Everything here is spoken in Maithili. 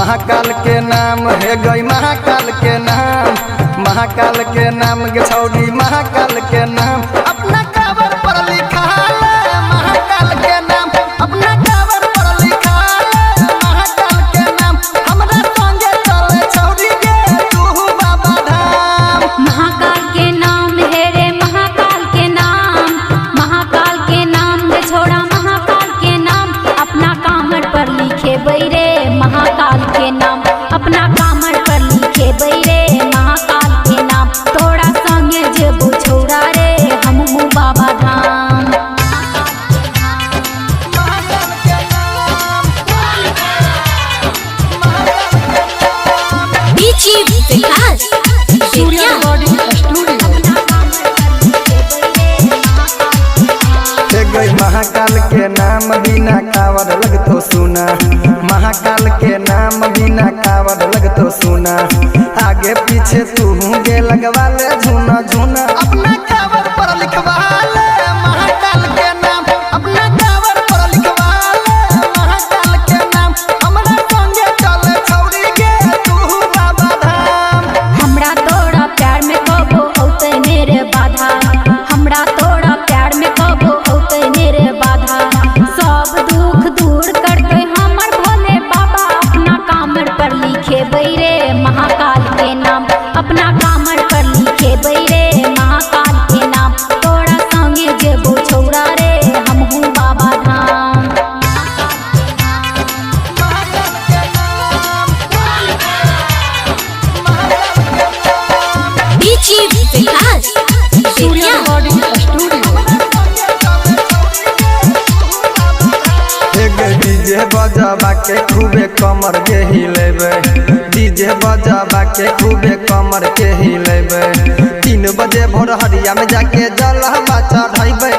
महाकाल के नाम हे गई महाकाल के नाम, महाकाल के नाम गे छौड़ी महाकाल के नाम। अपना कावर पर लिखा ले महाकाल के नाम, अपना कावर पर लिखा ले महाकाल के नाम। हमरा संगे चले छौड़ी गे तू बाबा धाम। महाकाल के नाम हे रे महाकाल के नाम, महाकाल के नाम रे छोड़ा महाकाल के नाम। अपना कामर पर लिखे रे महाकाल के नाम, अपना कामर पर लिखे रे महाकाल के नाम। तोरा संगे जेबो छौड़ा रे हमहू बाबा धाम। महाकाल के नाम, महाकाल के नाम। DJ Vikas Surya Bettiah. Recording studio. हे गई महाकाल के नाम बिना कावर लगतो सुना, महाकाल के नाम बिना कावर लगतो सुना। आगे पीछे तू गे लगवा ले झूना झूना। अपना कावर पर लिखवा ले महाकाल के नाम, अपना कावर पर लिखवा ले महाकाल के नाम। हमरा संगे चले छौड़ी गे तू बाबा धाम। हमरा तोरा प्यार में कबो औते मेरे बाधा, हमरा तोरा प्यार में कबो औते मेरे बाधा। सब दुख दूर करते हमर भोले बाबा। अपना कामर पर लिखे रे महाकाल के नाम, अपना कामर पर लिखे रे महाकाल के नाम। तोरा संगे जेबो छौड़ा रे हमहू बाबा धाम। महाकाल के नाम, महाकाल के नाम। DJ Vikas Surya Bettiah. Recording studio. DJ बजाबा के खूबे कमर के हिलेबे, डीजे बजाबा के खूबे कमर के हिलेबे। 3 बजे भोर हरिया में जाके जलवा चढ़ैबे।